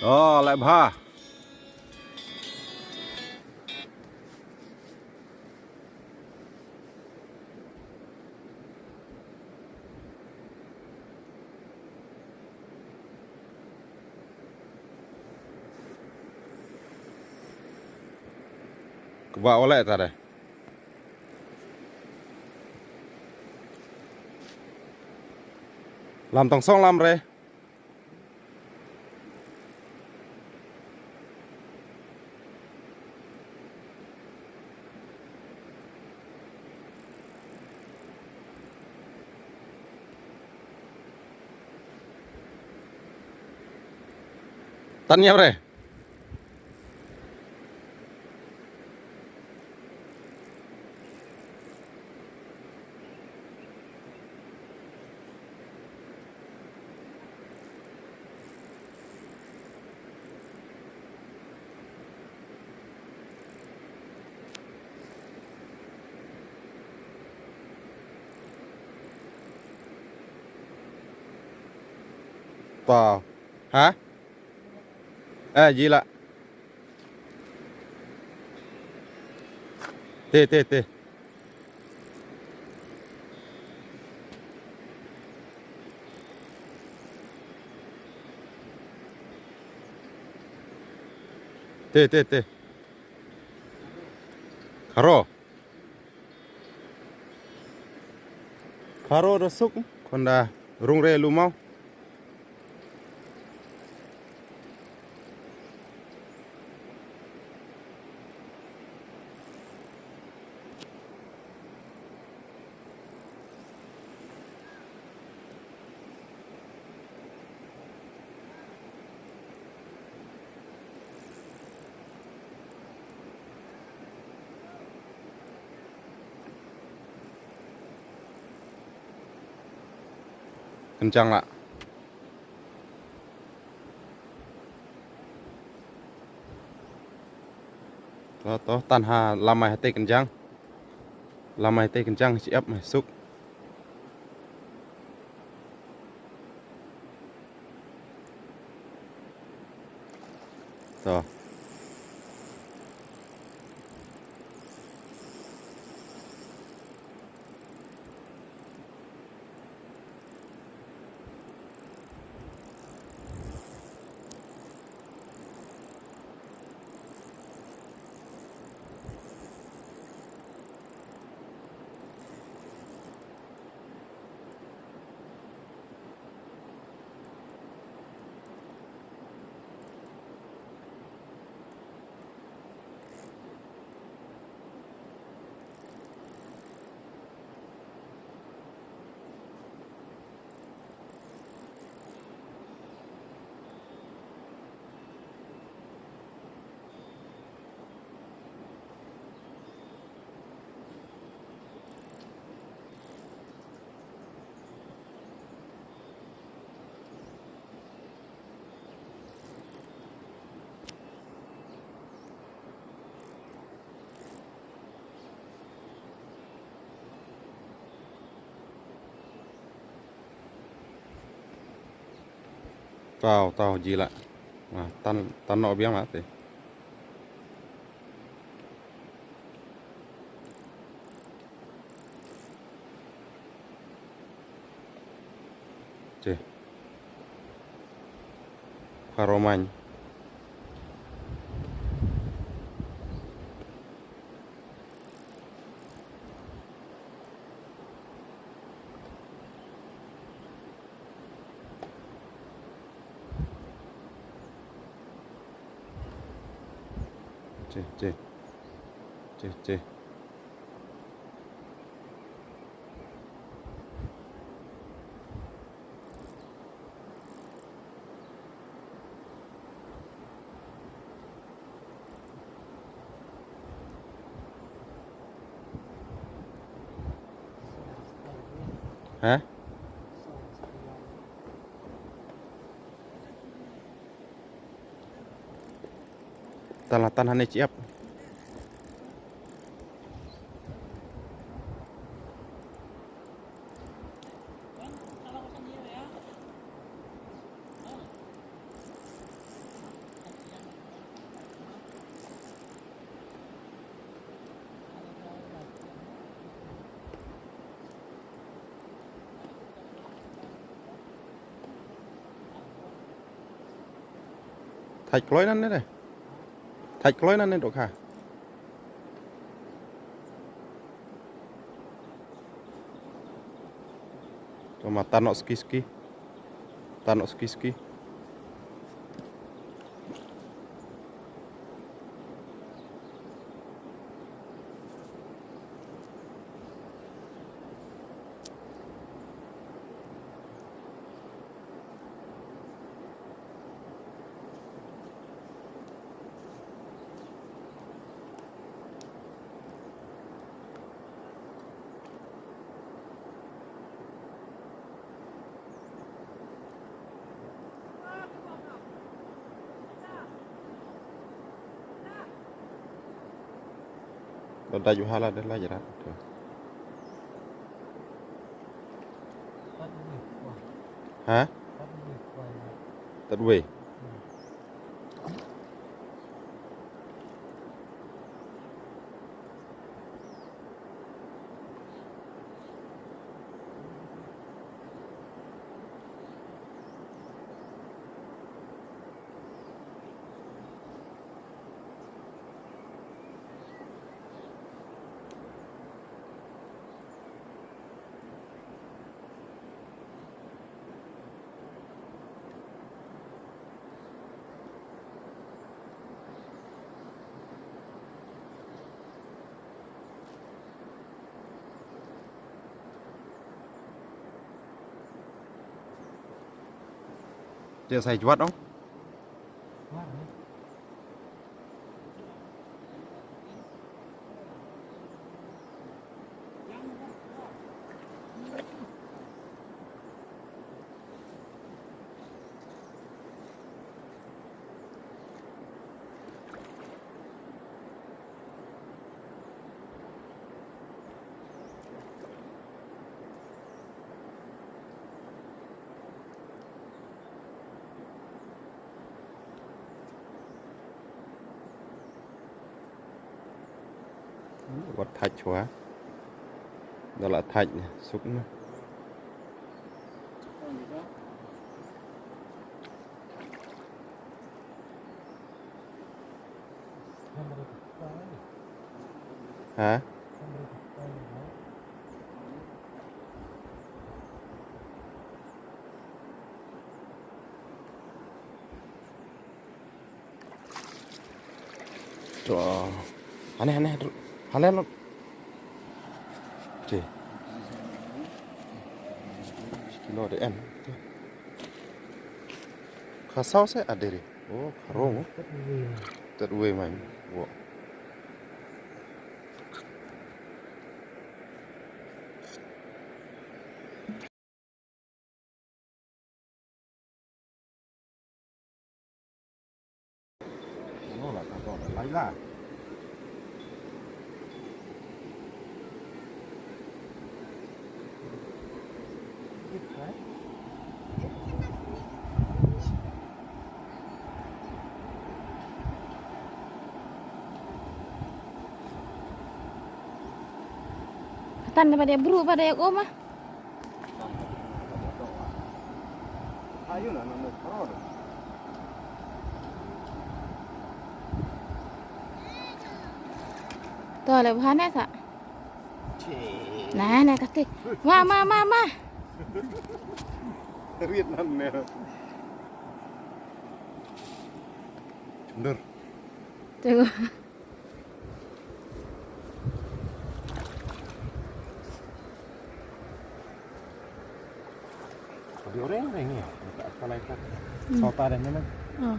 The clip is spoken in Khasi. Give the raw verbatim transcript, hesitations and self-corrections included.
Oh, leh bha. Kba wale tare. Lam tong song lam re. Tan ïa re. Wow. Ha? Eh, jila. Te, te, te. Te, te, te. Kharo. Kharo da suk, khon da rung re lu mau. Kynjang lah. To, to, tan ha lamai hate kynjang. Lamai hate kynjang, siap mai suk. To. Tau, tau, ji lah. Wah, tan, tan noh biang lah te. Te. Kharo Main. Te, te. Te, te. Ha? Tan la tan hangne chi ap. Thait kloi nan ne de. Thait kloi nan ne dok ha. To ma tan nok ski ski. Tan nok ski ski. Ba dai ju hala de la jara. Ha? Tad wei. Te sai juat dong. Wat thait chwa. Da la thait ne, suk ne. Ha? To. Hane, hane, hane. Hane, lo. Te. Kilo de en. Kha saw se aderi. Oh, kha rong. Tad wei mai. Wo. Katan da ba dei bru ba dei ïa u ma. To le bha ne sa. Na ne kati. Ma ma ma ma. Riat nan ne. Chundur. Tengok. Di orang orang ni, tak apa lain tak. Hmm. Sota dan mana? Oh.